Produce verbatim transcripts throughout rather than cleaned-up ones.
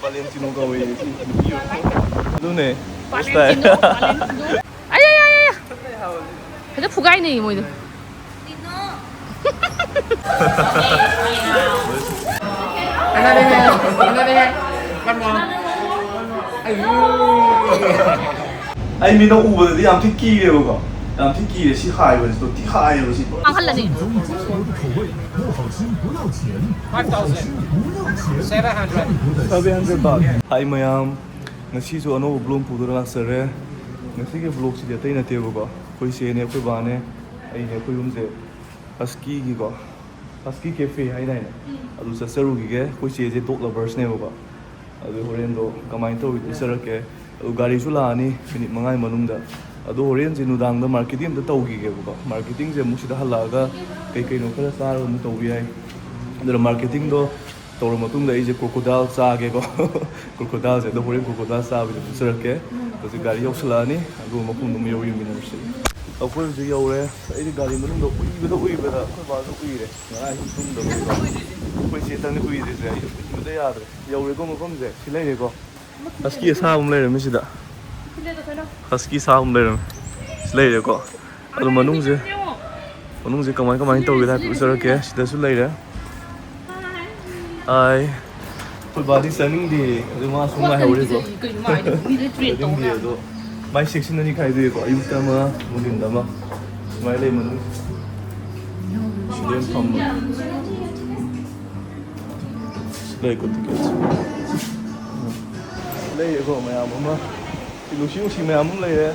ꯚꯥꯂꯦꯟꯇꯤꯅꯣ ꯀꯧꯋꯦ ꯁꯤ ꯅꯨꯄꯤ ꯑꯣꯏ꯫ ꯑꯗꯨꯅꯦ꯫ ꯚꯥꯂꯦꯟꯇꯤꯅꯣ, ꯚꯥꯂꯦꯟꯇꯤꯅꯣ꯫ ꯑꯌꯥ, ꯑꯌꯥ, ꯑꯌꯥ, ꯑꯌꯥ꯫ ꯐꯖ ꯐꯨꯒꯥꯏꯅꯩ ꯃꯣꯏꯗꯣ꯫ ꯑꯩ ꯃꯤꯅ ꯎꯕꯗꯗꯤ ꯌꯥꯝ ꯊꯤ ꯀꯤꯔꯦꯕꯀꯣ꯫ ꯌꯥꯝ ꯊꯤ ꯀꯤꯔꯦ ꯁꯤ ꯍꯥꯏꯕꯁꯤꯗꯣ ꯊꯤ ꯍꯥꯏꯌꯦꯕ ꯁꯤ꯫ ꯃꯥꯡꯍꯜꯂꯅꯤ꯫ Seven hundred꯫ Seven hundred baht꯫ ꯍꯥꯏ ꯃꯌꯥꯝ, ꯉꯁꯤꯁꯨ ꯑꯅꯧꯕ vlog ꯄꯨꯗꯨꯅ ꯂꯥꯛꯆꯔꯦ꯫ ꯉꯁꯤꯒꯤ vlogꯁꯤꯗꯤ ꯑꯇꯩ ꯅꯠꯇꯦꯕꯀꯣ, ꯑꯩꯈꯣꯏ ꯆꯦꯅꯦ, ꯑꯩꯈꯣꯏ ꯕꯥꯅꯦ, ꯑꯩꯅꯦ, ꯑꯩꯈꯣꯏ ꯑꯍꯨꯝꯁꯦ ꯍꯁꯀꯤꯒꯤꯀꯣ, ꯍꯁꯀꯤ cafe ꯍꯥꯏꯗꯥꯏꯅꯦ? ꯎꯝ꯫ ꯑꯗꯨ ꯆꯠꯆꯔꯨꯈꯤꯒꯦ꯫ ꯑꯩꯈꯣꯏ ꯆꯦꯁꯦ dog loversꯅꯦꯕꯀꯣ꯫ ꯑꯗꯨ ꯍꯣꯔꯦꯟꯗꯣ ꯀꯃꯥꯏꯅ ꯇꯧꯔꯤꯗꯣ ꯎꯠꯆꯔꯛꯀꯦ꯫ ꯑꯗꯨ ꯒꯥꯔꯤꯁꯨ ꯂꯥꯛꯑꯅꯤ minute ꯃꯉꯥꯒꯤ ꯃꯅꯨꯡꯗ꯫ ꯑꯗꯣ ꯍꯣꯔꯦꯟꯁꯦ ꯅꯨꯡꯗꯥꯡꯗ marketing ꯑꯝꯇ ꯇꯧꯈꯤꯒꯦꯕꯀꯣ꯫ Marketingꯁꯦ ꯑꯃꯨꯛ ꯁꯤꯗ ꯍꯜꯂꯛꯑꯒ ꯀꯩ ꯀꯩꯅꯣ ꯈꯔ ꯆꯥꯔꯒ ꯑꯃꯨꯛ ꯇꯧꯕ ꯌꯥꯏ꯫ ꯑꯗꯨꯅ marketingꯗꯣ ꯇꯧꯔ ꯃꯇꯨꯡꯗ ꯑꯩꯁꯦ crocodile ꯆꯥꯒꯦꯀꯣ꯫ Crocodileꯁꯦ ꯑꯗꯣ ꯍꯣꯔꯦꯟ crocodile ꯆꯥꯕꯗ ꯎꯠꯆꯔꯛꯀꯦ꯫ ꯍꯧꯖꯤꯛ ꯒꯥꯔꯤ ꯌꯧꯁꯜꯂꯛꯑꯅꯤ, ꯑꯗꯨꯒ ꯃꯐꯝꯗꯨ ꯑꯃ ꯌꯧ ꯌꯦꯡꯃꯤꯟꯅꯔꯁꯤ꯫ ꯑꯩꯈꯣꯏ ꯍꯧꯖꯤꯛ ꯌꯧꯔꯦ꯫ ꯑꯩꯗꯤ ꯒꯥꯔꯤ ꯃꯅꯨꯡꯗ ꯎꯏꯕꯗ ꯎꯏꯕꯗ ꯑꯩꯈꯣꯏ ꯕꯥꯁꯨ ꯎꯏꯔꯦ꯫ ꯉꯔꯥꯡ ꯑꯍꯤꯡ ꯇꯨꯝꯗꯕꯒꯤꯀꯣ꯫ ꯑꯩꯈꯣꯏ ꯆꯦꯇꯪꯅꯤ ꯎꯏꯗ꯭ꯔꯤꯁꯦ꯫ ꯑꯩ ꯎꯏꯕꯗ ꯌꯥꯗ꯭ꯔꯦ꯫ ꯌꯧꯔꯦꯀꯣ ꯃꯐꯝꯁꯦ꯫ ꯁꯤ ꯂꯩꯔꯦꯀꯣ꯫ Husky ꯑꯁꯥꯕ ꯑꯃ ꯂꯩꯔꯝꯃꯤ ꯁꯤꯗ꯫ Husky ꯑꯁꯥꯕ ꯑꯃ ꯂꯩꯔꯝꯃꯤ꯫ ꯁꯤ ꯂꯩꯔꯦꯀꯣ꯫ ꯑꯗꯨ ꯃꯅꯨꯡꯁꯦ, ꯃꯅꯨꯡꯁꯦ ꯀꯃꯥꯏ ꯀꯃꯥꯏꯅ ꯇꯧꯒꯦ ꯍꯥꯏꯐꯦꯠ ꯎꯠꯆꯔꯛꯀꯦ꯫ ꯁꯤꯗꯁꯨ ꯂꯩꯔꯦ꯫ ꯍꯥꯏ꯫ ꯑꯩꯈꯣꯏ ꯕꯥꯗꯤ ꯆꯥꯅꯤꯡꯗꯦ꯫ ꯑꯗꯨ ꯃꯥ ꯁꯨꯝ ꯉꯥꯏꯍꯧꯔꯦꯀꯣ꯫ ꯆꯥꯅꯤꯡꯗꯦ ꯑꯗꯣ꯫ ꯃꯥꯏ section ꯑꯅꯤ ꯈꯥꯏꯗꯣꯛꯑꯦꯀꯣ, ꯑꯌꯨꯛꯇ ꯑꯃ, ꯅꯨꯡꯊꯤꯟꯗ ꯑꯃ, ꯁꯨꯃꯥꯏꯅ ꯂꯩ ꯃꯅꯨꯡ꯫ ꯁꯤꯗ ꯑꯣꯏꯅ ꯐꯝꯕ꯫ ꯁꯤ ꯂꯩꯀꯣ tickets꯫ ꯂꯩꯔꯦꯀꯣ ꯃꯌꯥꯝ ꯑꯃ꯫ ꯁꯤ ꯅꯨꯡꯁꯤ ꯅꯨꯡꯁꯤ ꯃꯌꯥꯝ ꯑꯃ ꯂꯩꯔꯦ꯫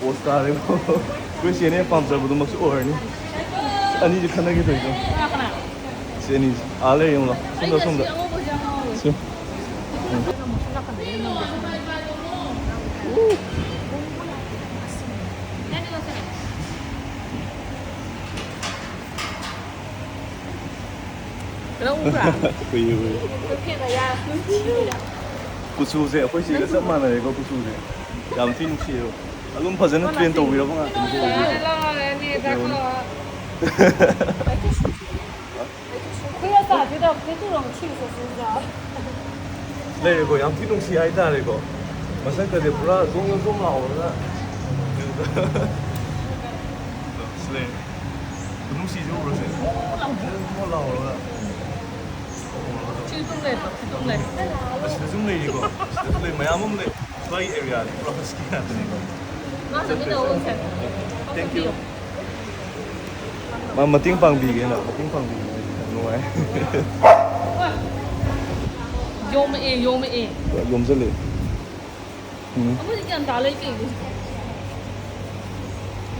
Post ꯇꯥꯔꯦꯀꯣ꯫ ꯑꯩꯈꯣꯏ ꯆꯦꯅ ꯄꯥꯝꯖꯕꯗꯨꯃꯛꯁꯨ ꯑꯣꯏꯔꯅꯤ꯫ ꯑꯅꯤꯁꯦ ꯈꯟꯅꯒꯦ ꯇꯧꯔꯤꯗꯣ꯫ ꯀꯅꯥ ꯀꯅꯥ? ꯁꯤ ꯑꯅꯤꯁꯦ꯫ ꯑꯥ ꯂꯩꯔꯦ ꯌꯦꯡꯉꯣ꯫ ꯁꯣꯝꯗ, ꯑꯩꯅ ꯁꯤ ꯁꯣꯝꯗ꯫ ꯑꯉꯧꯕꯁꯦ ꯌꯥꯝ ꯉꯧꯋꯦ꯫ ꯁꯤ꯫ ꯀꯩꯅꯣ ꯎꯕ꯭ꯔꯥ? ꯎꯏ, ꯎꯏ꯫ ꯀꯩꯊꯦꯜꯗ ꯌꯥꯝ ꯅꯨꯡꯁꯤꯕ꯫ ꯀꯨꯆꯨꯁꯦ ꯑꯩꯈꯣꯏ ꯆꯦꯒ ꯆꯞ ꯃꯥꯟꯅꯔꯦꯀꯣ, ꯀꯨꯆꯨꯁꯦ꯫ ꯌꯥꯝ ꯊꯤ ꯅꯨꯡꯁꯤꯌꯦꯕ꯫ ꯑꯗꯨꯝ ꯐꯖꯅ train ꯇꯧꯕꯤꯔꯕ ꯉꯥꯛꯇꯅꯤꯀꯣ ꯑꯣꯏꯗꯣꯏꯁꯦ꯫ ꯂꯥꯛꯑꯣ, ꯂꯥꯛꯑꯣ, ꯂꯥꯛꯑꯣ꯫ ꯈꯨꯌꯥ ꯇꯥꯗꯦꯗ, ꯐꯦꯇꯨꯔ ꯑꯃꯨꯛ ꯁꯤꯔ ꯆꯠꯁꯤꯗ꯫ ꯂꯩꯔꯦꯀꯣ, ꯌꯥꯝ ꯊꯤ ꯅꯨꯡꯁꯤ ꯍꯥꯏꯇꯥꯔꯦꯀꯣ꯫ ꯃꯁꯛꯀꯁꯦ ꯄꯨꯔꯥ ꯖꯣꯝ ꯖꯣꯝ ꯖꯣꯝ ꯂꯥꯎꯔꯒ꯫ ꯁꯤ ꯂꯩꯔꯦ꯫ ꯈꯨꯅꯨꯡꯁꯤꯁꯦ ꯎꯕ꯭ꯔꯣ ꯁꯦ? ꯖꯣꯝ ꯖꯣꯝ ꯂꯥꯎꯔꯒ꯫ ꯁꯤ ꯑꯗꯨꯝ ꯂꯩ, ꯁꯤ ꯑꯗꯨꯝ ꯂꯩ꯫ ꯑꯁꯤꯗꯁꯨ ꯑꯗꯨꯝ ꯂꯩꯔꯤꯀꯣ꯫ ꯁꯤꯗꯁꯨ ꯂꯩ, ꯃꯌꯥꯝ ꯑꯃ ꯂꯩ꯫ ꯁ꯭ꯋꯥꯏꯒꯤ ꯑꯦꯔꯤꯌꯥꯁꯦ ꯄꯨꯔꯥ ꯍꯁꯀꯤ ꯉꯥꯛꯇꯅꯤꯀꯣ꯫ ꯃꯥ ꯍꯪꯒꯦ ꯇꯧꯕ ꯁꯦ꯫ Thank you꯫ ꯃꯥ ꯃꯇꯦꯡ ꯄꯥꯡꯕꯤꯒꯦꯅ, ꯃꯇꯦꯡ ꯄꯥꯡꯕꯤꯒꯦ꯫ ꯌꯥꯝ ꯅꯨꯡꯉꯥꯏ꯫ ꯌꯣꯝꯃꯛꯑꯦ, ꯌꯣꯝꯃꯛꯑꯦ꯫ ꯌꯣꯝꯁꯤꯜꯂꯦ꯫ ꯎꯝ꯫ ꯑꯃꯗꯤ ꯒ꯭ꯌꯥꯟ ꯇꯥ ꯂꯩ ꯀꯩꯅꯣ?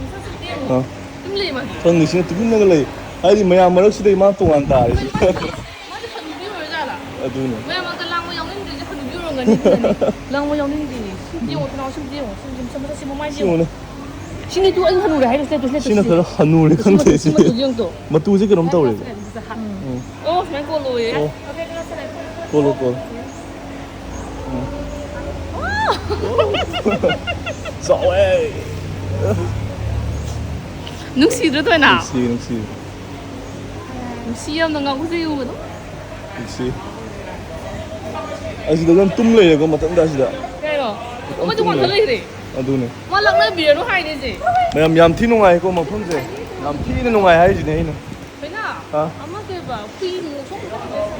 ꯃꯁꯛꯁꯨ ꯇꯦꯡꯉꯣ꯫ ꯑꯥ꯫ ꯑꯗꯨꯝ ꯂꯩ ꯃꯥ꯫ ꯈꯪꯗꯦ, ꯁꯤꯅ ꯇꯨꯃꯤꯟꯅꯒ ꯂꯩ꯫ ꯍꯥꯏꯗꯤ ꯃꯌꯥꯝ ꯃꯔꯛꯁꯤꯗꯩ ꯃꯥ ꯇꯣꯉꯥꯟ ꯇꯥꯔꯦ ꯁꯤ꯫ ꯃꯥꯗꯤ ꯍꯅꯨꯕꯤ ꯑꯣꯏꯔꯖꯥꯠꯂ? ꯑꯗꯨꯅꯦ꯫ ꯃꯌꯥꯝ ꯃꯔꯛꯇ ꯂꯥꯡꯕ ꯌꯥꯎꯅꯤꯡꯗ꯭ꯔꯤꯁꯦ ꯍꯅꯨꯕꯤ ꯑꯣꯏꯔꯝꯒꯅꯤ ꯑꯗꯨꯅꯅꯦ꯫ ꯂꯥꯡꯕ ꯌꯥꯎꯅꯤꯡꯗ꯭ꯔꯤꯅꯦ꯫ ꯁꯤ ꯌꯦꯡꯉꯣ, ꯁꯤ ꯌꯦꯡꯉꯣ, ꯁꯤ ꯌꯦꯡꯉꯣ, ꯁꯤ ꯃꯁꯛꯁꯤꯕꯨ ꯃꯥꯏ ꯁꯤ ꯌꯦꯡꯉꯨꯅꯦ꯫ ꯁꯤꯅꯦ ꯇꯨ ꯑꯩ ꯍꯅꯨꯔꯦ ꯍꯥꯏꯔꯤꯁꯦ, ꯇꯨ ꯁꯤꯅꯦ, ꯁꯤ ꯁꯤꯅ ꯃꯇꯨ-, ꯈꯔ ꯍꯅꯨꯔꯦ ꯁꯤ ꯈꯪꯗꯦ ꯃꯇꯨ-, ꯁꯤ ꯁꯤ꯫ ꯃꯇꯨ ꯌꯦꯡꯉꯨ ꯇꯨ꯫ ꯃꯇꯨꯁꯦ ꯀꯩꯅꯣꯝ ꯇꯧꯔꯦ꯫ ꯎꯝ꯫ ꯑꯣ, ꯁꯨꯃꯥꯏꯅ ꯀꯣꯜꯂꯣꯌꯦ꯫ ꯑꯣ꯫ ꯀꯣꯜꯂꯣ, ꯀꯣꯜꯂꯣ꯫ ꯎꯝ꯫ ꯆꯥꯎꯋꯦ꯫ ꯅꯨꯡꯁꯤꯗ꯭ꯔꯣ ꯊꯣꯏꯅ? ꯅꯨꯡꯁꯤ, ꯅꯨꯡꯁꯤ꯫ ꯅꯨꯡꯁꯤ ꯌꯥꯝꯅ ꯉꯥꯎꯖꯩ ꯎꯕꯗꯣ꯫ ꯁꯤ꯫ ꯑꯁꯤꯗ ꯑꯗꯨꯝ ꯇꯨꯝ ꯂꯩꯔꯦꯀꯣ, ꯃꯊꯟꯇ ꯑꯁꯤꯗ꯫ ꯀꯩꯅꯣ? ꯑꯃꯗꯤ ꯋꯥꯡꯈꯠ ꯂꯩꯈ꯭ꯔꯦ꯫ ꯑꯗꯨꯅꯦ꯫ ꯃꯥ ꯂꯥꯛꯅꯕꯤꯔꯅꯨ ꯍꯥꯏꯅꯦ ꯁꯦ꯫ ꯃꯌꯥꯝ, ꯌꯥꯝ ꯊꯤ ꯅꯨꯡꯉꯥꯏꯀꯣ ꯃꯐꯝꯁꯦ꯫ ꯌꯥꯝ ꯊꯤꯅ ꯅꯨꯡꯉꯥꯏ ꯍꯥꯏꯁꯤꯅꯦ ꯑꯩꯅ꯫ ꯀꯩꯅꯣ? ꯍꯥ? ꯑꯃ ꯀꯩꯕ? ꯍꯨꯏ ꯃꯨꯁꯨꯛ ꯃꯨꯁꯨꯛ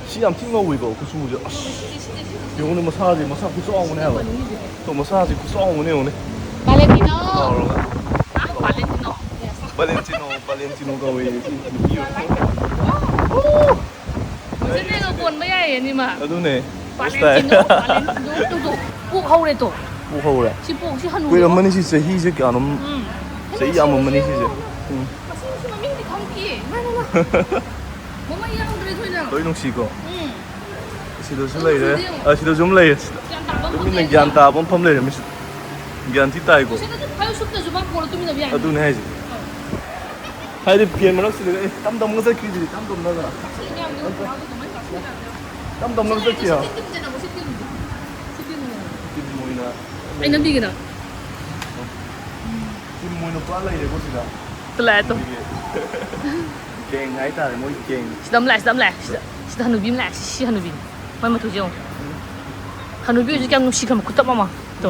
ꯁꯤ ꯌꯥꯝ ꯊꯤ ꯉꯧꯋꯤꯀꯣ, ꯀꯨꯆꯨꯁꯦ꯫ ꯑꯁ꯫ ꯁꯤꯁꯦ, ꯁꯤꯁꯦ, ꯁꯤꯁꯦ꯫ ꯌꯦꯡꯉꯨꯅꯦ, ꯃꯁꯥꯁꯦ, ꯃꯁꯥ ꯈꯨꯆꯥꯎ ꯑꯃꯅꯦ ꯍꯥꯏꯕ꯫ ꯃꯅꯨꯡꯒꯤꯁꯦ꯫ ꯇꯣ, ꯃꯁꯥꯁꯦ ꯈꯨꯆꯥꯎ ꯑꯃꯅꯦ ꯌꯦꯡꯉꯨꯅꯦ꯫ ꯚꯥꯂꯦꯟꯇꯤꯅꯣ꯫ ꯆꯥꯎꯔꯒ꯫ ꯍꯥ? ꯚꯥꯂꯦꯟꯇꯤꯅꯣ꯫ ꯚꯥꯂꯦꯟꯇꯤꯅꯣ, ꯚꯥꯂꯦꯟꯇꯤꯅꯣ ꯀꯧꯋꯦ ꯁꯤ ꯅꯨꯄꯤ ꯑꯣꯏꯔꯁꯨ꯫ ꯍꯧꯖꯤꯛꯅꯦ ꯀꯣꯟꯕ ꯌꯥꯏꯌꯦ ꯑꯅꯤꯃꯛ꯫ ꯑꯗꯨꯅꯦ꯫ Valentino, Valentino. ꯇꯨ, ꯇꯨ꯫ ꯄꯣꯛ ꯍꯧꯔꯦ ꯇꯣ꯫ ꯄꯣꯛ ꯍꯧꯔꯦ꯫ ꯁꯤ ꯄꯣꯛꯁꯤ ꯍꯅꯨꯔꯦ꯫ ꯀꯨꯏꯔꯝꯃꯅꯤ ꯁꯤ ꯆꯍꯤꯁꯦ ꯀꯌꯥꯅꯣꯝ꯫ ꯎꯝ꯫ ꯆꯍꯤ ꯌꯥꯝꯃꯝꯃꯅꯤ ꯁꯤꯁꯦ꯫ ꯎꯝ꯫ ꯃꯁꯤ, ꯃꯁꯤ ꯃꯃꯤꯡꯗꯤ ꯈꯪꯗꯤꯌꯦ꯫ ꯏꯃꯥ, ꯏꯃꯥ, ꯏꯃꯥ꯫ ꯃꯃꯩ ꯌꯥꯎꯗ꯭ꯔꯦ ꯊꯣꯏꯅ꯫ ꯂꯣꯏ ꯅꯨꯡꯁꯤꯀꯣ꯫ ꯎꯝ꯫ ꯁꯤꯗꯁꯨ ꯂꯩꯔꯦ꯫ ꯁꯤꯗꯤ ꯌꯦꯡꯉꯣ꯫ ꯑ, ꯁꯤꯗꯁꯨ ꯑꯃ ꯂꯩꯔꯦ꯫ ꯁꯤꯗ꯫ ꯒ꯭ꯌꯥꯟ ꯇꯥꯕ ꯑꯃ ꯇꯨꯃꯤꯟꯅ ꯂꯩꯔꯦ꯫ ꯒ꯭ꯌꯥꯟ ꯇꯥꯕ ꯃꯐꯝ ꯂꯩꯔꯦ ꯃꯤꯁꯤ꯫ ꯒ꯭ꯌꯥꯟ ꯊꯤ ꯇꯥꯏꯀꯣ꯫ ꯁꯤꯗ ꯑꯗꯨꯝ ꯐꯥꯏꯖꯨꯞ ꯁꯨꯞꯇ꯭ꯔꯁꯨ ꯃꯥ ꯀꯣꯜꯂ ꯇꯨꯃꯤꯟꯅꯕ ꯌꯥꯅꯤ꯫ ꯑꯗꯨꯅꯦ ꯍꯥꯏꯁꯦ꯫ ꯑꯧ꯫ ꯍꯥꯏꯗꯤ ꯐꯦꯟ ꯃꯔꯛꯁꯤꯗ, ꯑꯦ, ꯇꯝ ꯇꯝꯒ ꯆꯠꯈꯤꯗꯨꯗꯤ, ꯇꯝ ꯇꯝꯅꯒ꯫ ꯁꯤ ꯃꯌꯥꯝꯗꯣ ꯀꯃꯥꯏꯅ ꯇꯧꯁꯤꯟꯅꯕꯅꯣ? ꯇꯝ ꯇꯝꯅꯒ ꯆꯠꯈꯤ ꯍꯥꯏꯕ꯫ ꯁꯤ ꯇꯤꯝ ꯆꯦꯟꯅꯕ, ꯁꯤ ꯇꯤꯝ꯫ ꯁꯤ ꯇꯤꯝ꯫ ꯇꯤꯝ ꯑꯣꯏꯅ ꯑꯩ ꯅꯝꯕꯤꯒꯦꯅ꯫ ꯇꯤꯝ ꯑꯣꯏꯅ ꯄꯨꯔꯥ ꯂꯩꯔꯦꯀꯣ ꯁꯤꯗ꯫ ꯇꯨꯂꯥꯏ ꯑꯗꯣ꯫ ꯑꯩꯈꯣꯏꯒꯤ ꯒꯦꯡ ꯍꯥꯏꯇꯥꯔꯦ, ꯃꯣꯏ ꯒꯦꯡ꯫ ꯁꯤꯗ ꯑꯃ ꯂꯥꯛꯑꯦ, ꯁꯤꯗ ꯑꯃ ꯂꯥꯛꯑꯦ, ꯁꯤꯗ꯫ ꯁꯤꯗ ꯍꯅꯨꯕꯤ ꯑꯃ ꯂꯥꯛꯑꯦ꯫ ꯁꯤ ꯍꯅꯨꯕꯤꯅꯤ꯫ ꯃꯥꯏ ꯃꯇꯨꯁꯦ ꯌꯦꯡꯉꯣ꯫ ꯍꯅꯨꯕꯤ ꯑꯣꯏꯔꯁꯨ ꯀꯌꯥꯝ ꯅꯨꯡꯁꯤ ꯈꯪꯕ ꯈꯨꯇꯞ ꯑꯃ꯫ ꯇꯣ꯫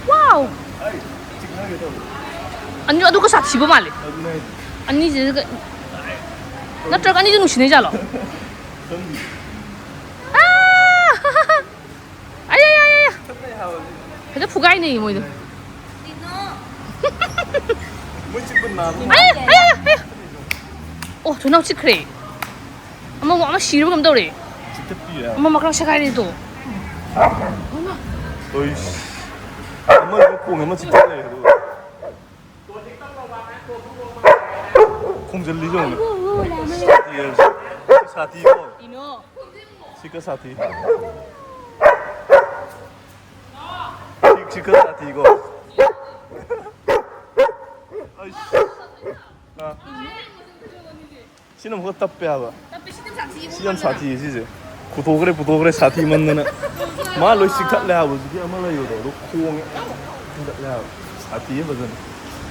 ꯋꯥꯎ! ꯑꯅꯤ ꯑꯗꯨꯒ ꯁꯥꯊꯤꯕ ꯃꯥꯜꯂꯦ꯫ ꯑꯅꯤꯁꯤꯗ ꯅꯠꯇ꯭ꯔꯒ ꯑꯅꯤꯁꯨ ꯅꯨꯡꯁꯤꯅꯩ ꯖꯥꯠꯂꯣ? ꯑꯥ! ꯑꯌꯥ! ꯐꯖ ꯐꯨꯒꯥꯏꯅꯩ ꯃꯣꯏꯗꯣ꯫ ꯑꯌꯥ! ꯑꯌꯥ! ꯑꯌꯥ! ꯑꯣ, ꯊꯣꯏꯅꯥꯎ ꯆꯤꯛꯈ꯭ꯔꯦ꯫ ꯑꯃ, ꯑꯃ ꯁꯤꯔꯕ ꯀꯩꯅꯣꯝ ꯇꯧꯔꯦ꯫ ꯆꯤꯛꯇꯠꯄꯤꯔꯦ ꯍꯥꯏꯕ꯫ ꯑꯃ ꯃꯀ꯭ꯔꯥꯡ ꯁꯦꯒꯥꯏꯔꯦ ꯇꯣ꯫ ꯑꯣꯏꯁ꯫ ꯑꯃꯁꯨ ꯈꯣꯡ ꯑꯃ ꯆꯤꯛꯊꯠ ꯂꯩꯔꯦ ꯑꯗꯨꯒ꯫ ꯈꯣꯡꯖꯤꯜꯂꯤ ꯌꯦꯡꯉꯨꯅꯦ꯫ ꯁꯥꯊꯤ ꯍꯥꯏꯕꯁꯦ꯫ ꯁꯥꯊꯤꯀꯣ꯫ ꯀꯩꯅꯣ? ꯁꯤꯀ ꯁꯥꯊꯤ꯫ ꯁꯤ, ꯁꯤꯀ ꯁꯥꯊꯤꯀꯣ꯫ ꯑꯩꯁ꯫ ꯑꯥ꯫ ꯁꯤꯅ ꯑꯃꯨꯛꯀ ꯇꯞꯄꯦ ꯍꯥꯏꯕ꯫ ꯇꯞꯄꯦ, ꯁꯤꯗꯤ ꯌꯥꯝ ꯁꯥꯊꯤ, ꯁꯤ ꯌꯥꯝ ꯁꯥꯊꯤ ꯁꯤꯁꯦ꯫ ꯄꯨꯊꯣꯛꯈ꯭ꯔꯦ, ꯄꯨꯊꯣꯛꯈ꯭ꯔꯦ, ꯁꯥꯊꯤꯃꯟꯗꯅ꯫ ꯃꯥ ꯂꯣꯏ ꯆꯤꯛꯊꯠꯂꯦ ꯍꯥꯏꯕ꯫ ꯍꯧꯖꯤꯛꯀꯤ ꯑꯃ ꯂꯩꯕꯗꯣ ꯑꯗꯨ ꯈꯣꯡꯉꯦ꯫ ꯍꯟꯒꯠꯂꯦ ꯍꯥꯏꯕ꯫ ꯁꯥꯊꯤꯌꯦ ꯐꯖꯅ꯫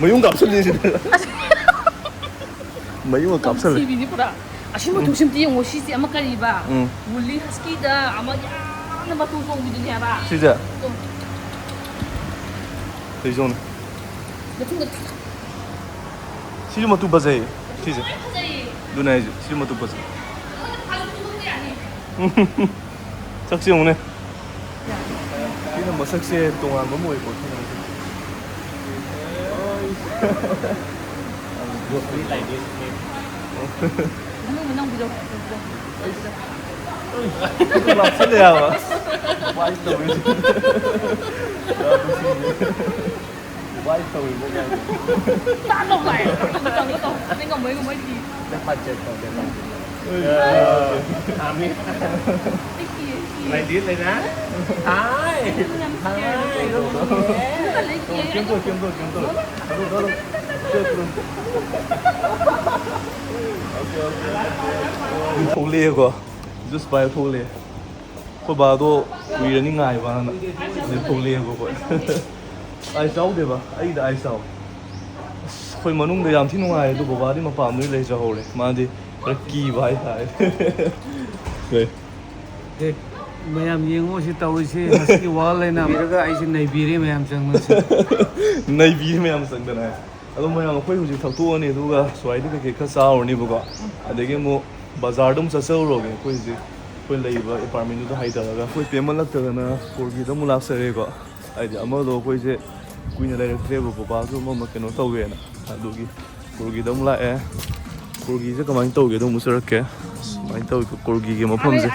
ꯃꯌꯨꯡ ꯀꯥꯞꯁꯜꯂꯤ ꯁꯤꯗ꯫ ꯃꯌꯨꯡ ꯑꯃ ꯀꯥꯞꯁꯜꯂꯦ꯫ ꯁꯤꯕꯤꯅꯤ ꯄꯨꯔꯥ꯫ ꯑꯁꯤ ꯃꯇꯨꯡꯁꯤꯝꯇ ꯌꯦꯡꯉꯣ, ꯁꯤꯁꯦ ꯑꯃ ꯀꯔꯤꯕ? ꯎꯝ꯫ ꯋꯨꯂꯤ ꯍꯁꯀꯤꯗ ꯑꯃ ꯌꯥꯝꯅ ꯃꯇꯨ ꯆꯣꯡꯕꯤꯗꯨꯅꯦ ꯍꯥꯏꯕ꯫ ꯁꯤꯁꯦ? ꯎꯝ꯫ ꯁꯤꯁꯦ ꯌꯦꯡꯉꯨꯅꯦ꯫ ꯃꯇꯨꯡꯗ ꯁꯤꯁꯨ ꯃꯇꯨ ꯐꯖꯩ꯫ ꯁꯤꯁꯦ꯫ ꯐꯖꯩꯌꯦ꯫ ꯑꯗꯨꯅꯦ ꯍꯥꯏꯁꯦ꯫ ꯁꯤꯁꯨ ꯃꯇꯨ ꯐꯖꯩ꯫ ꯅꯉꯣꯟꯗ ꯐꯥꯁꯨ ꯐꯨꯕ ꯌꯥꯅꯤ꯫ ꯁꯛꯁꯦ ꯌꯦꯡꯉꯨꯅꯦ꯫ ꯁꯤꯅ ꯃꯁꯛꯁꯦ ꯇꯣꯉꯥꯟꯕ ꯑꯃ ꯑꯣꯏꯀꯣ, ꯁꯤꯅ ꯃꯁꯛ꯫ ꯌꯣꯠꯄꯗꯤ ꯂꯥꯏꯗꯤ ꯁꯤꯅꯦ꯫ ꯃꯅꯨꯡ ꯃꯅꯨꯡꯒꯤꯗꯣ꯫ ꯂꯥꯞꯁꯤꯜꯂꯦ ꯍꯥꯏꯕ꯫ ꯋꯥꯏ ꯇꯧꯔꯤꯁꯦ꯫ ꯌꯥꯝ ꯅꯨꯡꯁꯤꯌꯦ꯫ ꯋꯥꯏ ꯇꯧꯔꯤꯕꯣ ꯀꯥꯏꯅ꯫ ꯇꯥꯗꯧ ꯃꯥꯜꯂꯦ꯫ ꯇꯧꯅꯤ, ꯇꯧꯅꯤ꯫ ꯑꯩ ꯉꯝꯃꯣꯏ, ꯉꯝꯃꯣꯏ, ꯀꯤ꯫ ꯂꯦꯞꯄ ꯆꯦꯛ ꯇꯧꯒꯦ ꯇꯧꯒꯦ꯫ ꯑꯥ, ꯑꯥꯃꯤ꯫ ꯑꯩ ꯀꯤ, ꯀꯤ꯫ ꯂꯩꯗꯤ ꯂꯩꯅ? ꯍꯥꯏ꯫ ꯌꯥꯝ ꯀꯤ꯫ ꯍꯥꯏ꯫ ꯑꯗꯨꯒ ꯂꯩ ꯀꯤ꯫ ꯀꯩꯝ ꯇꯧ, ꯀꯩꯝ ꯇꯧ, ꯀꯩꯝ ꯇꯧ꯫ ꯊꯣꯛꯂꯛꯑꯦꯀꯣ꯫ ꯖꯨꯁ ꯄꯥꯏꯔ ꯊꯣꯛꯂꯛꯑꯦ꯫ ꯑꯩꯈꯣꯏ ꯕꯥꯗꯣ ꯀꯨꯏꯔꯅꯤ ꯉꯥꯏꯕꯅ꯫ ꯑꯗꯩ ꯊꯣꯛꯂꯛꯑꯦꯕ ꯑꯩꯈꯣꯏ꯫ ꯑꯥꯏꯁ ꯌꯥꯎꯗꯦꯕ꯫ ꯑꯩꯒꯤꯗ ꯑꯥꯏꯁ ꯌꯥꯎꯋꯦ꯫ ꯑꯁ, ꯑꯩꯈꯣꯏ ꯃꯅꯨꯡꯗ ꯌꯥꯝ ꯊꯤ ꯅꯨꯡꯉꯥꯏ, ꯑꯗꯨ ꯕꯕꯥꯗꯤ ꯃꯄꯥꯟꯗ ꯂꯩꯖꯍꯧꯔꯦ, ꯃꯥꯗꯤ ꯈꯔ ꯀꯤꯕ ꯍꯥꯏꯇꯥꯔꯦ꯫ ꯀꯩ? ꯑꯦ, ꯃꯌꯥꯝ ꯌꯦꯡꯉꯣ ꯁꯤ ꯇꯧꯔꯤꯁꯤ, ꯉꯁꯤꯒꯤ ꯋꯥꯔꯜ ꯂꯩꯅꯥ ꯂꯣꯏꯔꯒ ꯑꯩꯁꯦ ꯅꯩꯕꯤꯔꯦ ꯃꯌꯥꯝ ꯆꯪꯗꯅ꯫ ꯅꯩꯕꯤꯔꯦ ꯃꯌꯥꯝ ꯆꯪꯗꯅ꯫ ꯑꯗꯣ ꯃꯌꯥꯝ ꯑꯩꯈꯣꯏ ꯍꯧꯖꯤꯛ ꯊꯛꯇꯣꯛꯑꯅꯤ, ꯑꯗꯨꯒ ꯁ꯭ꯋꯥꯏꯗ ꯀꯩꯀꯩ ꯈꯔ ꯆꯥꯔꯨꯔꯅꯤꯕꯀꯣ, ꯑꯗꯒꯤ ꯑꯃꯨꯛ ꯕꯖꯥꯔꯗ ꯑꯃꯨꯛ ꯆꯠꯆꯔꯨꯔꯒꯦ꯫ ꯑꯩꯈꯣꯏ ꯍꯧꯖꯤꯛ ꯑꯩꯈꯣꯏ ꯂꯩꯔꯤꯕ ꯑꯦꯄꯥꯔꯠꯃꯦꯟꯗꯨꯗ ꯍꯥꯏꯊꯔꯒ ꯑꯩꯈꯣꯏ ꯄꯦꯟꯃꯜꯂꯛꯇꯗꯅ ꯀꯣꯔꯒꯤꯗ ꯑꯃꯨꯛ ꯂꯥꯛꯆꯔꯦꯀꯣ꯫ ꯍꯥꯏꯗꯤ ꯑꯃꯗꯣ ꯑꯩꯈꯣꯏꯁꯦ ꯀꯨꯏꯅ ꯂꯩꯔꯛꯇ꯭ꯔꯦꯕ, ꯕꯕꯥꯁꯨ ꯑꯃ ꯑꯃ ꯀꯩꯅꯣ ꯇꯧꯋꯦꯅ, ꯑꯗꯨꯒꯤ ꯀꯨꯔꯒꯤꯗ ꯑꯃꯨꯛ ꯂꯥꯛꯑꯦ꯫ ꯀꯨꯔꯒꯤꯁꯦ ꯀꯃꯥꯏꯅ ꯇꯧꯒꯦꯗꯣ ꯑꯃꯨꯛ ꯆꯠꯂꯛꯀꯦ꯫ ꯁꯨꯃꯥꯏꯅ ꯇꯧꯋꯤ ꯀꯨꯔꯒꯤꯒꯤ ꯃꯐꯝꯁꯦ꯫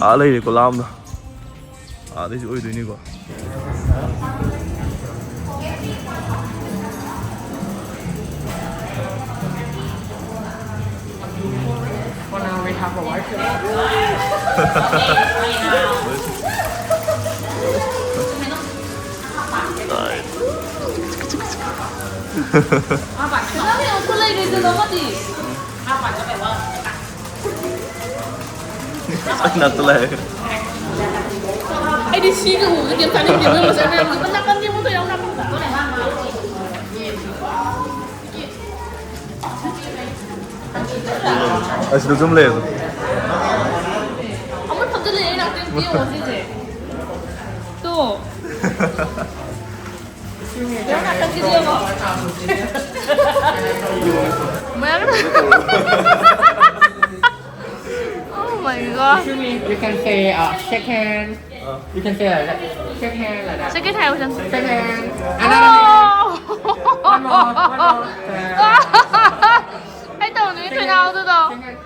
ꯑꯥ ꯂꯩꯔꯦꯀꯣ, ꯂꯥꯞꯅ꯫ ꯑꯥꯗꯩꯁꯨ ꯑꯣꯏꯗꯣꯏꯅꯤꯀꯣ꯫ ꯅꯠꯇ ꯂꯩ꯫ ꯑꯩꯗꯤ ꯁꯤꯒ ꯎꯕꯗ ꯀꯩꯝ ꯆꯥꯅꯤꯡꯗꯦ, ꯃꯣꯏ ꯃꯁꯦꯟ ꯃꯌꯥꯝ ꯅꯥꯀꯟ ꯅꯥꯀꯟꯒꯤ ꯑꯃꯗꯣ ꯌꯥꯝ ꯅꯥꯀꯟꯗ꯫ ꯑꯁꯤꯗ ꯁꯨꯝ ꯂꯩ ꯑꯗꯨꯝ꯫ ꯑꯃꯨꯛ ꯐꯝꯖꯤꯜꯂꯛꯑꯦ, ꯅꯥꯀꯟ ꯌꯦꯡꯉꯣ ꯁꯤꯁꯦ꯫ ꯇꯣ꯫ ꯌꯥꯝ ꯅꯥꯀꯟꯒꯤꯗꯤ ꯌꯦꯡꯉꯣ꯫ ꯃꯌꯥꯝ꯫ Oh my God. You can say, uh, shake hand. You can say like that. Shake hand like that. Shake hand ꯍꯥꯏꯌꯣ ꯐꯖꯅ꯫ Shake hand. Another hand. Oh! One more, one more. ꯑꯩ ꯇꯧꯅꯤꯡꯉꯤ ꯊꯣꯏꯅꯥꯎꯗꯨꯗꯣ꯫ Shake hand.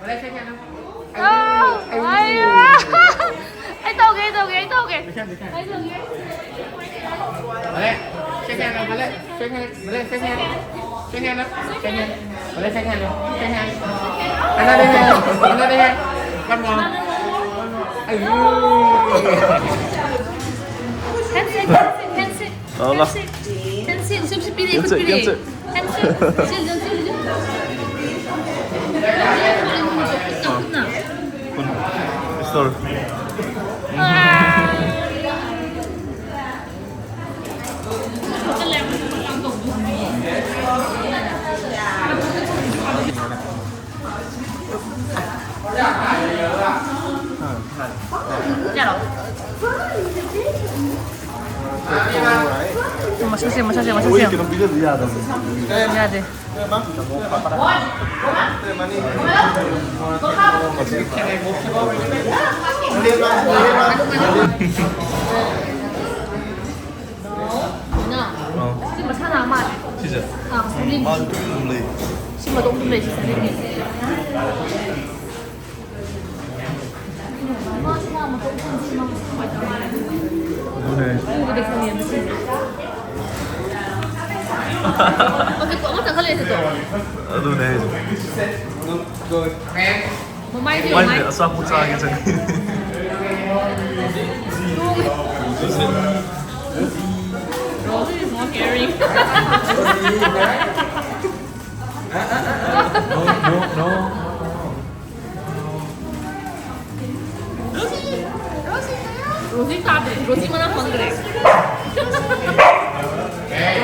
Balik, shake hand. Oh! ꯑꯩ, ꯑꯩ ꯇꯧꯒꯦ, ꯑꯩ ꯇꯧꯒꯦ, ꯑꯩ ꯇꯧꯒꯦ꯫ Shake hand, shake hand. ꯑꯩ ꯇꯧꯒꯦ꯫ Balik. Shake hand, balik. Shake hand. Balik, shake hand. Shake hand, shake hand. Balik, shake hand, shake hand. Another hand, another hand. One more. One more. Ayun. Handshake, handshake, handshake. Ala. Handshake, handshake. Usap si Pili, ikut Pili. Handshake, handshake. Handshake. Sila, sila, sila. Takot na. Pun, pistol. Ah. Ito lang, ito lang, ito lang. ꯆꯠꯂꯣ꯫ ꯃꯁꯛꯁꯦ, ꯃꯁꯛꯁꯦ, ꯃꯁꯛꯁꯦ꯫ ꯌꯥꯗꯦ꯫ ꯁꯤ ꯃꯁꯥꯅ ꯃꯥꯜꯂꯦ꯫ ꯁꯤꯁꯦ? ꯑꯥ, ꯁꯤ ꯃꯥ ꯑꯗꯨꯝ ꯂꯩ꯫ ꯁꯤ ꯃꯇꯣꯝ ꯑꯗꯨꯝ ꯂꯩ, ꯁꯤ ꯁꯤ꯫ ꯃꯥꯁꯤꯅ ꯃꯇꯣꯝ ꯄꯨꯟꯁꯤ ꯃꯥ ꯅꯨꯡꯉꯥꯏꯇꯕ ꯃꯥꯜꯂꯦ꯫ ꯑꯗꯨꯅꯦ꯫ ꯎꯕꯗ ꯈꯪꯉꯦꯕ ꯁꯤꯁꯦ꯫ ꯍꯧꯖꯤꯛ ꯑꯃ ꯆꯪꯈꯠꯂꯛꯑꯦ ꯁꯤꯗꯣ꯫ ꯑꯗꯨꯅꯦ ꯍꯥꯏꯁꯦ꯫ ꯃꯃꯥꯏꯁꯦ ꯃꯥꯏꯁꯦ ꯌꯦꯡꯉꯣ꯫ ꯑꯆꯥꯄꯣꯠ ꯆꯥꯒꯦ ꯆꯪꯉꯤ꯫ Rosie is not caring. No, no, no. Rosie ꯇꯥꯗ꯭ꯔꯦ. Rosie ꯃꯅꯥ ꯐꯪꯗ꯭ꯔꯦ.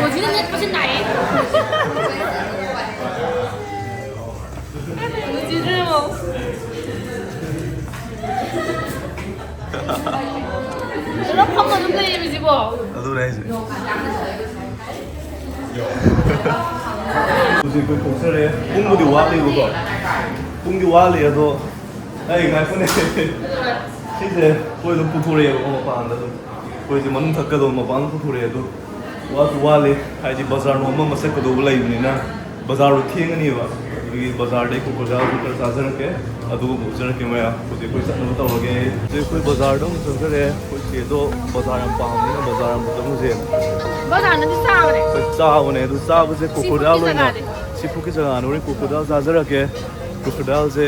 Rosie ꯅ ꯅꯦꯠꯄꯁꯦ ꯅꯥꯏꯌꯦ. Rosie ꯗ꯭ꯔꯦ ꯌꯦꯡꯉꯣ. ꯑꯗꯨꯝ ꯐꯝꯃ ꯑꯗꯨꯝ ꯂꯩꯌꯦꯕ ꯁꯤꯕꯣ꯫ ꯑꯗꯨꯅꯦ ꯍꯥꯏꯁꯦ꯫ ꯍꯧꯖꯤꯛ ꯑꯩꯈꯣꯏ ꯊꯣꯛꯆꯔꯦ꯫ ꯄꯨꯡꯕꯨꯗꯤ ꯋꯥꯠꯂꯤꯕꯀꯣ꯫ ꯄꯨꯡꯗꯤ ꯋꯥꯠꯂꯤ ꯑꯗꯣ꯫ ꯑꯩ ꯉꯥꯏꯈꯣꯅꯦ꯫ ꯁꯤꯁꯦ ꯑꯩꯈꯣꯏ ꯑꯗꯨꯝ ꯄꯨꯊꯣꯔꯛꯑꯦꯕꯀꯣ ꯃꯄꯥꯟꯗ ꯑꯗꯨꯝ꯫ ꯑꯩꯈꯣꯏꯁꯦ ꯃꯅꯨꯡ ꯊꯛꯀꯗꯧꯕ ꯃꯄꯥꯟꯗ ꯄꯨꯊꯣꯔꯛꯑꯦ ꯑꯗꯣ꯫ ꯋꯥꯁꯨ ꯋꯥꯠꯂꯤ꯫ ꯍꯥꯏꯗꯤ ꯕꯖꯥꯔ ꯅꯣꯡꯃ ꯑꯃ ꯆꯠꯀꯗꯧꯕ ꯂꯩꯕꯅꯤꯅ꯫ ꯕꯖꯥꯔꯗꯣ ꯊꯦꯡꯉꯅꯤꯕ꯫ ꯑꯗꯨꯒꯤ ꯕꯖꯥꯔꯗꯩ crocodileꯁꯨ ꯈꯔ ꯆꯥꯖꯔꯛꯀꯦ꯫ ꯑꯗꯨꯒ ꯄꯨꯖꯔꯛꯀꯦ ꯃꯌꯥꯝ꯫ ꯍꯧꯖꯤꯛ ꯑꯩꯈꯣꯏ ꯆꯠꯅꯕ ꯇꯧꯔꯒꯦ꯫ ꯍꯧꯖꯤꯛ ꯑꯩꯈꯣꯏ ꯕꯖꯥꯔꯗ ꯑꯃꯨꯛ ꯆꯪꯖꯔꯦ꯫ ꯑꯩꯈꯣꯏ ꯆꯦꯗꯣ ꯕꯖꯥꯔ ꯌꯥꯝ ꯄꯥꯝꯕꯅꯤꯅ ꯕꯖꯥꯔ ꯑꯃꯨꯛ ꯆꯪꯉꯨꯁꯦ꯫ ꯕꯖꯥꯔꯅꯗꯤ ꯆꯥꯕꯅꯦ꯫ ꯑꯩꯈꯣꯏ ꯆꯥꯕꯅꯦ꯫ ꯑꯗꯨ ꯆꯥꯕꯁꯦ seafoodꯀꯤ crocodile ꯑꯣꯏꯅ꯫ ꯖꯒꯥꯅꯦ꯫ Seafoodꯀꯤ ꯖꯒꯥꯅꯦ꯫ ꯍꯣꯔꯦꯟ crocodile ꯆꯥꯖꯔꯛꯀꯦ꯫ Crocodileꯁꯦ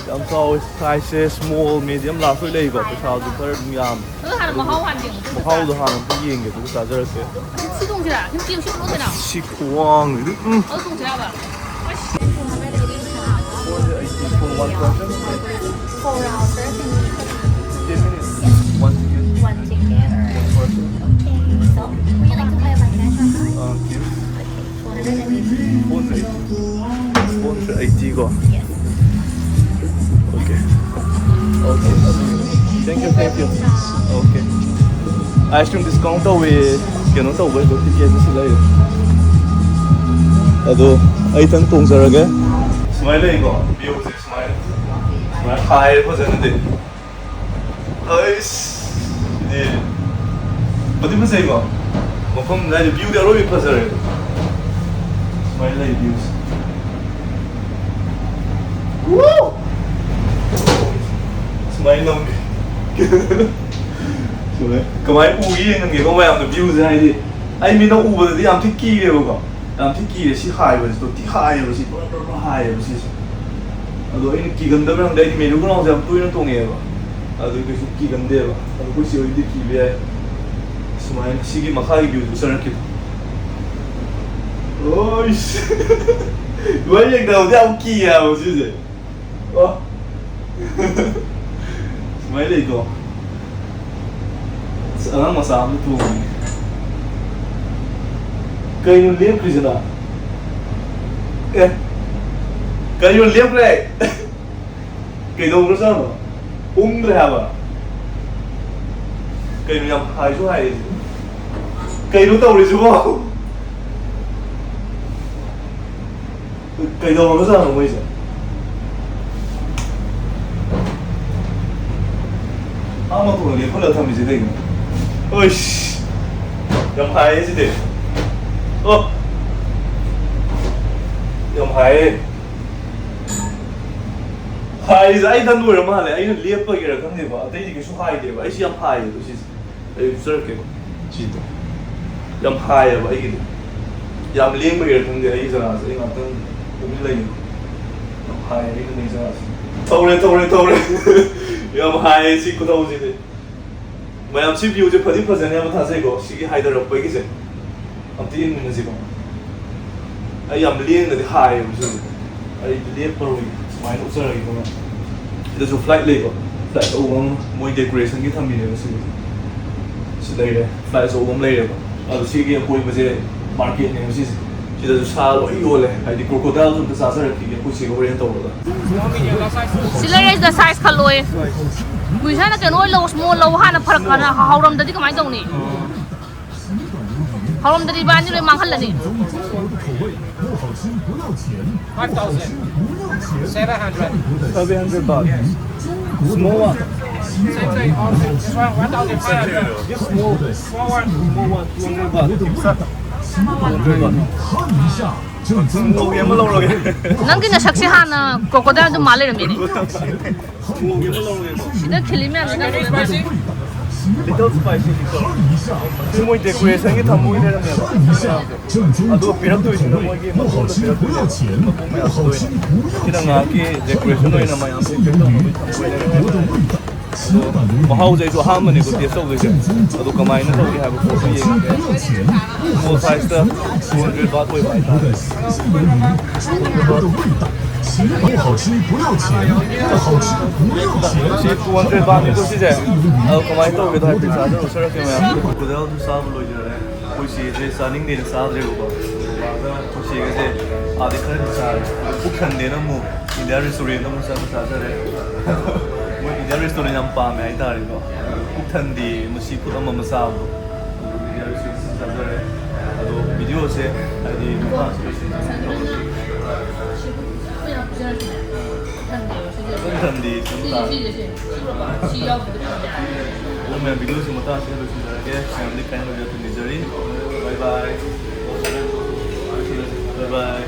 ꯌꯥꯝ ꯆꯥꯎꯋꯤ꯫ Sizeꯁꯦ small, medium, large ꯂꯣꯏ ꯂꯩꯀꯣ꯫ ꯄꯩꯁꯥꯁꯨ ꯈꯔ ꯑꯗꯨꯝ ꯌꯥꯝꯃꯦ꯫ ꯑꯗꯨ ꯍꯥꯟꯅ ꯑꯗꯨꯕꯨ ꯃꯍꯥꯎ ꯍꯥꯟꯅ ꯌꯦꯡꯉꯨ꯫ ꯃꯍꯥꯎꯗꯣ ꯍꯥꯟꯅ ꯑꯝꯇ ꯌꯦꯡꯒꯦ, ꯑꯗꯨꯒ ꯆꯥꯖꯔꯛꯀꯦ꯫ ꯁꯤ ꯇꯣꯡꯁꯤꯔꯥ? ꯁꯤ ꯇꯣꯡ-, ꯁꯤ ꯇꯣꯡꯁꯤꯔꯥ? ꯁꯤ ꯈꯨꯋꯥꯡꯁꯤꯗꯤ, ꯎꯝ꯫ ꯑꯗꯨ ꯇꯣꯡꯁꯤꯔꯥꯕ? Four hundred eighty for one person? Four hours, sir. Ten minutes. One ticket. One ticket, alright. One person. Okay, so would you like to pay by cash or card? Uh, yes. Okay, four hundred eighty. Four hundred eighty. Four hundred eighty ꯀꯣ? Yes. Okay. Thank you, thank you. Okay. Ice cream discount ꯇꯧꯋꯦ, ꯀꯩꯅꯣ ꯇꯧꯕꯩꯗꯣ, ticket ꯁꯤ ꯂꯩꯔꯦ꯫ ꯑꯗꯣ ꯑꯩ ꯏꯊꯟ ꯇꯣꯡꯖꯔꯒꯦ꯫ ꯁꯨꯃꯥꯏꯅ ꯂꯩꯀꯣ, view ꯁꯦ ꯁꯨꯃꯥꯏꯅ꯫ ꯁꯨꯃꯥꯏꯅ ꯍꯥꯏꯔꯦ ꯐꯖꯅꯗꯤ꯫ ꯑꯩꯁ, ꯁꯤꯗꯤ ꯐꯗꯤ ꯐꯖꯩꯀꯣ? ꯃꯐꯝ ꯍꯥꯏꯗꯤ view ꯗꯤ ꯑꯔꯣꯏꯕꯤ ꯐꯖꯔꯦ꯫ ꯁꯨꯃꯥꯏꯅ ꯂꯩ view ꯁꯦ꯫ Woo! ꯁꯨꯃꯥꯏꯅ ꯅꯝꯒꯦ꯫ ꯁꯨꯃꯥꯏꯅ꯫ ꯀꯃꯥꯏꯅ ꯎꯒꯦ ꯌꯦꯡꯍꯟꯒꯦꯀꯣ ꯃꯌꯥꯝꯗ view ꯁꯦ, ꯍꯥꯏꯗꯤ ꯑꯩ ꯃꯤꯠꯅ ꯎꯕꯗꯗꯤ ꯌꯥꯝ ꯊꯤ ꯀꯤꯔꯦꯕꯀꯣ꯫ ꯌꯥꯝ ꯊꯤ ꯀꯤꯔꯦ, ꯁꯤ ꯍꯥꯏꯕꯁꯤꯗꯣ ꯊꯤ ꯍꯥꯏꯌꯦꯕ, ꯁꯤ ꯕ꯭ꯔ ꯕ꯭ꯔ ꯕ꯭ꯔ ꯍꯥꯏꯌꯦꯕ ꯁꯤꯁꯦ꯫ ꯑꯗꯣ ꯑꯩꯅ ꯀꯤꯒꯟꯗꯕ ꯃꯔꯝꯗꯤ ꯑꯩꯗꯤ merry-go-round ꯁꯦ ꯌꯥꯝ ꯇꯣꯏꯅ ꯇꯣꯡꯉꯛꯑꯦꯕ, ꯑꯗꯨ ꯀꯩꯁꯨ ꯀꯤꯒꯟꯗꯦꯕ꯫ ꯑꯗꯣ ꯑꯩꯈꯣꯏ ꯆꯦ ꯍꯣꯏꯗꯤ ꯀꯤꯕ ꯌꯥꯏ꯫ ꯁꯨꯃꯥꯏꯅ ꯁꯤꯒꯤ ꯃꯈꯥꯒꯤ view ꯗꯨ ꯆꯪꯉꯛꯈꯤꯕ꯫ ꯑꯣꯏꯁ! ꯁꯨꯃꯥꯏꯅ ꯌꯦꯡꯊꯕꯗꯤ ꯌꯥꯝ ꯀꯤ ꯍꯥꯏꯕ ꯁꯤꯁꯦ꯫ ꯑꯣ꯫ ꯁꯨꯃꯥꯏꯅ ꯂꯩꯀꯣ꯫ ꯑꯁ, ꯑꯉꯥꯡ ꯃꯆꯥ ꯑꯃ ꯇꯣꯡꯉꯤ꯫ ꯀꯩꯅꯣ ꯂꯦꯞꯈ꯭ꯔꯤꯁꯤꯅ? ꯑꯦ, ꯀꯩꯅꯣ ꯂꯦꯞꯈ꯭ꯔꯦ? ꯀꯩꯗꯧꯈ꯭ꯔꯖꯥꯠꯅꯣ? ꯎꯪꯗ꯭ꯔꯦ ꯍꯥꯏꯕ꯫ ꯀꯩꯅꯣ ꯌꯥꯝ ꯍꯥꯏꯁꯨ ꯍꯥꯏꯌꯦ꯫ ꯀꯩꯅꯣ ꯇꯧꯔꯤꯁꯤꯕꯣ? ꯀꯩꯗꯧꯔꯒꯖꯥꯠꯅꯣ ꯃꯣꯏꯁꯦ? ꯑꯥ ꯃꯇꯣꯟꯗ ꯂꯦꯞꯍꯜꯂꯒ ꯊꯝꯃꯤꯁꯦ ꯀꯩꯒꯤꯅꯣ? ꯑꯩꯁ! ꯌꯥꯝ ꯍꯥꯏꯌꯦ ꯁꯤꯗꯤ꯫ ꯑꯣ! ꯌꯥꯝ ꯍꯥꯏꯌꯦ꯫ ꯍꯥꯏꯔꯤꯁꯦ ꯑꯩ ꯏꯊꯟ ꯑꯣꯏꯔ ꯃꯥꯜꯂꯦ꯫ ꯑꯩꯅ ꯂꯦꯞꯄꯒꯤꯔ ꯈꯪꯗꯦꯕ꯫ ꯑꯇꯩꯗꯤ ꯀꯩꯁꯨ ꯍꯥꯏꯗꯦꯕ꯫ ꯑꯩꯁꯤ ꯌꯥꯝ ꯍꯥꯏꯌꯦꯕ ꯁꯤꯁꯦ꯫ ꯑꯩ ꯎꯠꯆꯔꯛꯀꯦꯕ꯫ ꯁꯤꯗꯣ꯫ ꯌꯥꯝ ꯍꯥꯏꯌꯦꯕ ꯑꯩꯒꯤꯗꯤ꯫ ꯌꯥꯝ ꯂꯦꯡꯕꯒꯤꯔ ꯈꯪꯗꯦ ꯑꯩꯒꯤ ꯖꯒꯥꯁꯦ꯫ ꯑꯩ ꯉꯥꯛꯇꯪ ꯇꯨꯃꯤꯟ ꯂꯩꯒꯦ꯫ ꯌꯥꯝ ꯍꯥꯏꯌꯦ ꯑꯩꯅ ꯂꯩ ꯖꯒꯥꯁꯦ꯫ ꯇꯧꯔꯦ, ꯇꯧꯔꯦ, ꯇꯧꯔꯦ꯫ ꯌꯥꯝ ꯍꯥꯏꯌꯦ ꯁꯤ ꯈꯨꯇꯧꯁꯤꯗꯤ꯫ ꯃꯌꯥꯝ ꯁꯤ view ꯁꯦ ꯐꯗꯤ ꯐꯖꯅꯤ ꯍꯥꯏꯕ ꯊꯥꯖꯩꯀꯣ, ꯁꯤꯒꯤ ꯍꯥꯏꯊꯔꯛꯄꯒꯤꯁꯦ꯫ ꯑꯝꯇ ꯌꯦꯡꯃꯤꯟꯅꯁꯤꯀꯣ꯫ ꯑꯩ ꯌꯥꯝ ꯂꯦꯡꯅꯗꯤ ꯍꯥꯏꯌꯦꯕ ꯁꯤꯁꯦ꯫ ꯑꯩ ꯂꯦꯞꯄꯔꯣꯏꯒꯦ, ꯁꯨꯃꯥꯏꯅ ꯎꯠꯆꯔꯒꯦꯀꯣ ꯃꯌꯥꯝ꯫ ꯁꯤꯗꯁꯨ flight ꯂꯩꯀꯣ, flight ꯑꯆꯧꯕ ꯑꯃ ꯃꯣꯏ decoration ꯒꯤ ꯊꯝꯕꯤꯅꯦꯕ ꯁꯤꯁꯦ꯫ ꯁꯤ ꯂꯩꯔꯦ, flight ꯑꯆꯧꯕ ꯑꯃ ꯂꯩꯔꯦꯕ꯫ ꯑꯗꯣ ꯁꯤꯒꯤ ꯑꯀꯣꯏꯕꯁꯦ market ꯅꯦꯕ ꯁꯤꯁꯦ꯫ ꯁꯤꯗꯁꯨ ꯁꯥ ꯂꯣꯏ ꯌꯣꯜꯂꯦ꯫ ꯍꯥꯏꯗꯤ crocodileꯁꯨ ꯑꯝꯇ ꯆꯥꯖꯔꯛꯈꯤꯒꯦ ꯑꯩꯈꯣꯏ ꯆꯦꯒ ꯍꯣꯔꯦꯟ ꯇꯧꯔꯒ꯫ ꯁꯤ ꯂꯩꯔꯛꯏꯁꯤꯗ size ꯈꯜꯂꯣꯌꯦ꯫ ꯒꯨꯏꯁꯥꯅ ꯀꯩꯅꯣ ꯑꯣꯏ ꯂꯧ, small ꯂꯧ ꯍꯥꯟꯅ ꯐꯔꯛ ꯀꯥꯟꯅ ꯍꯥꯎꯔꯝꯗꯗꯤ ꯀꯃꯥꯏꯅ ꯇꯧꯅꯤ? ꯍꯥꯎꯔꯝꯗꯗꯤ ꯏꯕꯥꯅꯤ ꯂꯣꯏ ꯃꯥꯡꯍꯜꯂꯅꯤ꯫ Five thousand. Seven hundred. Seven hundred baht. Small one. Same thing. One thousand five hundred. Small, small one. Small one. Two hundred baht. Two hundred baht. ꯅꯪꯒꯤ ꯅꯁꯛꯁꯦ ꯍꯥꯟꯅ crocodileꯗꯨ ꯃꯥꯜ ꯂꯩꯔꯝꯃꯤꯅꯦ꯫ ꯁꯤꯗ ꯈꯤꯜꯂꯤ ꯃꯌꯥꯝꯁꯤ ꯅꯪ ꯎꯔꯕ? Little spicy, little. ꯁꯤ ꯃꯣꯏ decorationꯒꯤ ꯊꯝꯕꯒꯤ ꯂꯩꯔꯝꯃꯦꯕ꯫ ꯑꯗꯣ ꯄꯤꯔꯛꯇꯣꯏꯁꯤꯅ ꯃꯣꯏꯒꯤ ꯃꯇꯣꯟꯗ ꯄꯤꯔꯛꯇꯣꯏꯅꯦꯕ꯫ ꯃꯈꯣꯡ ꯃꯌꯥꯝꯗꯣ ꯑꯣꯏꯅ꯫ ꯁꯤꯅ ꯉꯥꯏꯍꯥꯛꯀꯤ decoration ꯑꯣꯏꯅ ꯃꯌꯥꯝ ꯄꯤꯔꯛꯇꯧꯕ ꯊꯝꯕ ꯑꯣꯏꯅ ꯂꯩꯔꯝꯃꯦꯕ꯫ ꯃꯍꯥꯎꯁꯦ ꯑꯩꯁꯨ ꯑꯍꯥꯟꯕꯅꯦꯀꯣ test ꯇꯧꯗꯣꯏꯁꯦ꯫ ꯑꯗꯣ ꯀꯃꯥꯏꯅ ꯇꯧꯒꯦ ꯍꯥꯏꯕ ꯄꯣꯠꯇꯣ ꯌꯦꯡꯉꯒꯦ꯫ Small sizeꯇ two hundred baht ꯑꯣꯏꯕ ꯍꯥꯏꯇꯥꯔꯦ꯫ ꯁꯤ two hundred bahtꯅꯤꯀꯣ ꯁꯤꯁꯦ꯫ ꯑꯗꯣ ꯀꯃꯥꯏꯅ ꯇꯧꯒꯦꯗꯣ ꯍꯥꯏꯐꯦꯠ ꯆꯥꯖꯔꯨꯁꯤꯔ ꯃꯌꯥꯝ꯫ Crocodileꯁꯨ ꯆꯥꯕ ꯂꯣꯏꯖꯔꯦ꯫ ꯑꯩꯈꯣꯏ ꯆꯦꯁꯦ ꯆꯥꯅꯤꯡꯗꯦꯅ ꯆꯥꯗ꯭ꯔꯦꯕꯀꯣ꯫ ꯕꯕꯥꯒ ꯑꯩꯈꯣꯏ ꯆꯦꯒꯁꯦ ꯑꯥꯗꯩ ꯈꯔꯗꯤ ꯆꯥꯔꯦ꯫ ꯑꯗꯣ ꯄꯨꯛ ꯊꯟꯗꯦꯅ ꯑꯃꯨꯛ Indian restaurantꯗ ꯑꯃꯨꯛ ꯆꯪꯉ ꯆꯥꯖꯔꯦ꯫ ꯃꯣꯏ Indian restaurant ꯌꯥꯝ ꯄꯥꯝꯃꯦ ꯍꯥꯏꯇꯥꯔꯦꯀꯣ꯫ ꯄꯨꯛ ꯊꯟꯗꯦ, ꯃꯁꯤ food ꯑꯃ ꯑꯃ ꯆꯥꯕꯗꯣ꯫ ꯑꯗꯨ Indian restaurant ꯆꯪꯉ ꯆꯥꯖꯔꯦ꯫ ꯑꯗꯣ videoꯁꯦ ꯍꯥꯏꯗꯤ ꯃꯇꯥꯡꯁꯤꯗ ꯂꯣꯏꯁꯤꯟꯖꯔꯒꯦ꯫ ꯄꯨꯛ ꯊꯟꯗꯦ, ꯁꯨꯝ ꯇꯥꯔꯦ꯫ ꯑꯗꯨ ꯃꯌꯥꯝ videoꯁꯤ ꯃꯇꯥꯡꯁꯤꯗ ꯂꯣꯏꯁꯤꯟꯖꯔꯒꯦ꯫ ꯃꯌꯥꯝꯗꯤ kind ꯑꯣꯏꯕ ꯊꯤꯟꯕꯤꯖꯔꯤ꯫ Bye bye. Bye bye.